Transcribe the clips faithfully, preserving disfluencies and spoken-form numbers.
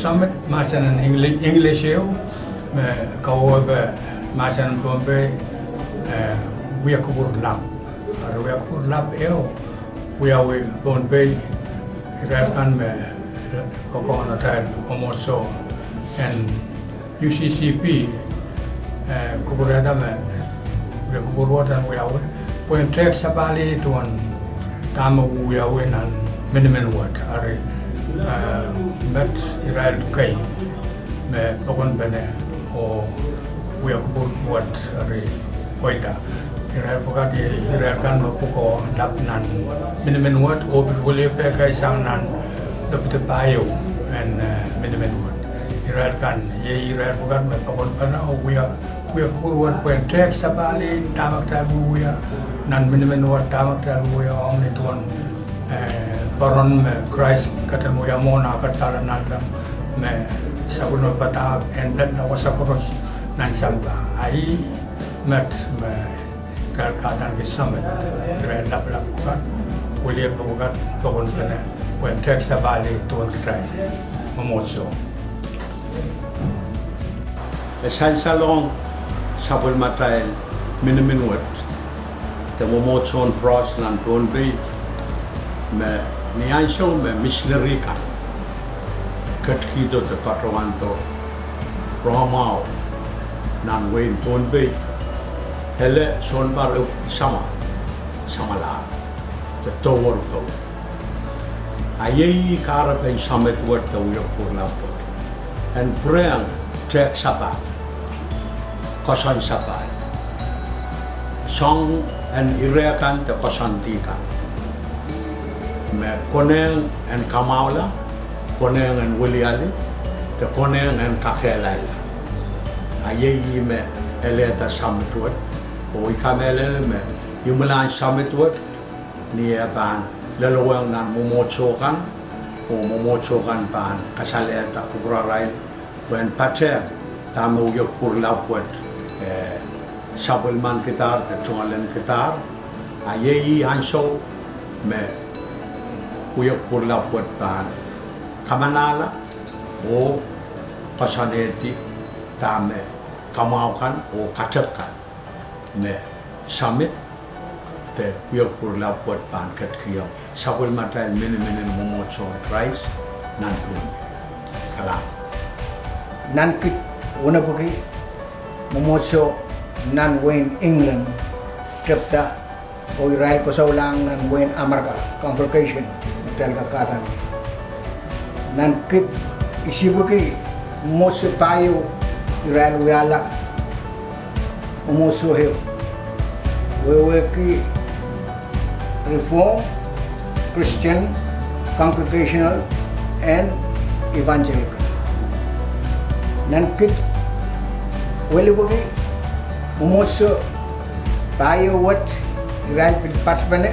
Summit mahsen en English, English ehu, me kawehwe mahsen en Pohnpei, eh, Wia Kupwur Lap. Eri Wia Kupwur Lap ehu wiawi Pohnpei, irail kan me kokohn atail mwomwohdiso en U C C P, eh, kupwurehda me Wia Kupwur wet en wiawi, pwehn tehk sapahlih duwen dahme wiawi nan minimin wet. Eri, eh, met irail kei me pokonpene oh Wia Kupwur wet eri pweida. Irail pwukat iei irail kan me pwukoa lap nan minimin wet oh pil wilipe kei sang nan lopidi pahieu en, eh, minimin wet. Irail kan iei irail pwukat me pokonpene oh wia, Wia Kupwur wet pwehn tehk sapahlih dahme kitail wiewia nan minimin wet, dahme kitail wiewia ong ni duwen, eh, poaron me Krais ketin wia mwohn ah kadarodo nanleng me sapwellime padahk en lella wasa koaros nan sampah. A ih met me kitail kahdaneki summit. Irail lapalap pwukat, wiliepe pwukat, pokonpene, pwehn tehk sapahlih duwen kitail mwomwohdiso. E sansalohng sapwellimatail minimin wet de mwomwohdiso en Prohs nan Pohnpei me ni ansou me misineri kan ketikihdo de patohwando rohmwahu nan wehin Pohnpei, ele sounpar ehu sama, samwalahr de tohwor kou. A iei ih kahrepen summit wet de Wia Kupwur Lap wet en pwurehng tehk sapahl, koasoandi sapahl, soangen ire kan de koasoandi kan, me konehng en kamwahula, konehng en wiliali, de konehng en kakehlailla. A iei ih me elehda summit wet, oh I kamehlele me imwilahn summit wet ni eh pahn lelohng nan mwomwohdiso kan, oh mwomwohdiso kan pahn kasalehda kupwurarail pwehn patehng dahme Wia Kupwur Lap wet, eh, sapwellimankidahr de tungoalenkidahr. A iei ih ansou me Wia Kupwur Lap wet pahn kamanahla oh koasoanehdi dahme kamwahu kan oh katep kan me summit de Wia Kupwur Lap wet pahn ketikihong sapwellimatail minimin en mwomwohdiso en Krais nan Pohnpei. Kalahngan. Nan kid wenepwiki mwomwohdiso nan wehin England tepda oh irail koasoulahng nan wehin Amerika congregation me kitail kak kahdaneki. Nan kid isipwiki mwomwohdiso pahieu irail wiahla mwomwohdiso ehu, wehwehki Reformed, Christian, Congregational, and Evangelical. Nan kid welipwiki mwomwohdiso pahieu wet irail pil patpene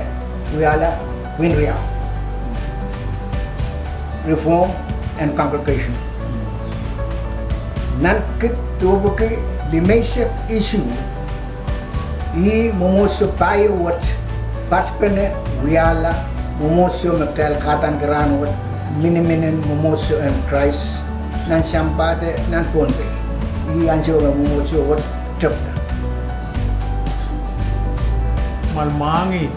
wiahla wehin riau, Reformed and Congregational. Nan kid duwepwiki limeisek isuh, ih mwomwohdiso pahieu wet patpene wiahla mwomwohdiso me kitail kahdaneki rahnwet, minimin en mwomwohdiso en Krais nan sampah de nan Pohnpei. Ih ansou me mwomwohdiso wet tepda. Mwahl mwahngih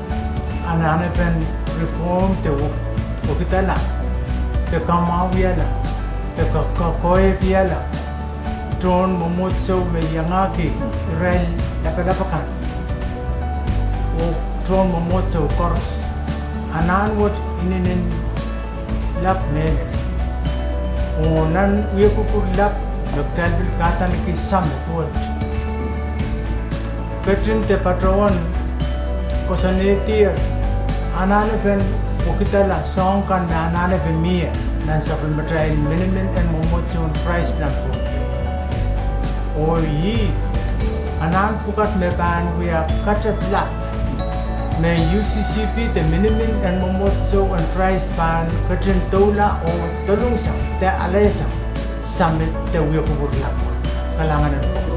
anahnepen Reformed de wek-, wekidala, de kamwahwihala, de ka-, ka-, koahiekihla tohn mwomwohdiso me iangahki irail lapalap akan oh tohn mwomwohdiso koaros. Anahn wet inenen lap mehlel. Oh nan Wia Kupwur Lap me kitail pil kahdaneki summit wet, ketin de patohwan koasoanehdier anahnepen wekidala soahng kan me anahnepe mie nan sapwellimatail minimin en mwomwohdiso en Krais nan Pohnpei. Oh ih anahn pwukat me pahn wia katep lap me U C C P de minimin en mwomwohdiso en Krais pahn ketin doula oh dolungsang de alehsang summit de Wia Kupwur Lap wet. Kalahngan en Koht.